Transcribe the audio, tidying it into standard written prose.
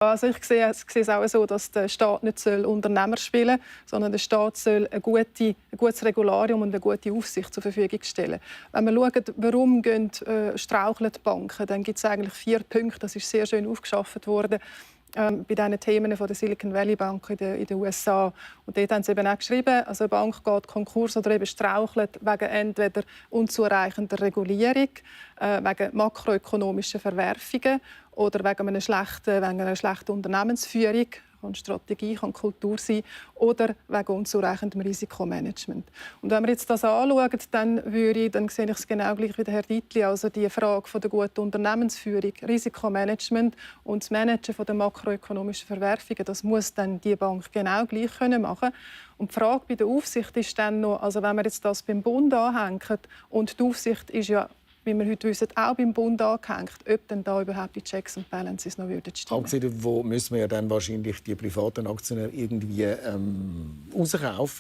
Also ich sehe es auch so, dass der Staat nicht Unternehmer spielen soll, sondern der Staat soll ein gutes Regularium und eine gute Aufsicht zur Verfügung stellen. Wenn wir schauen, warum straucheln die Banken, dann gibt es eigentlich 4 Punkte. Das ist sehr schön aufgeschafft worden bei diesen Themen von der Silicon Valley Bank in den USA. Und dort haben sie eben auch geschrieben, also eine Bank geht Konkurs oder eben strauchelt wegen entweder unzureichender Regulierung, wegen makroökonomischer Verwerfungen oder wegen einer schlechten Unternehmensführung. Kann Strategie, kann Kultur sein oder wegen unzureichendem Risikomanagement. Und wenn wir jetzt das anschauen, dann sehe ich es genau gleich wie Herr Dietli. Also die Frage von der guten Unternehmensführung, Risikomanagement und das Managen von der makroökonomischen Verwerfungen, das muss dann die Bank genau gleich machen. Und die Frage bei der Aufsicht ist dann noch, also wenn wir jetzt das beim Bund anhängen und die Aufsicht ist ja, wie wir heute wissen, auch beim Bund angehängt, ob denn da überhaupt die Checks and Balances noch stimmen würden. Abgesehen davon müssen wir ja dann wahrscheinlich die privaten Aktionäre irgendwie rauskaufen.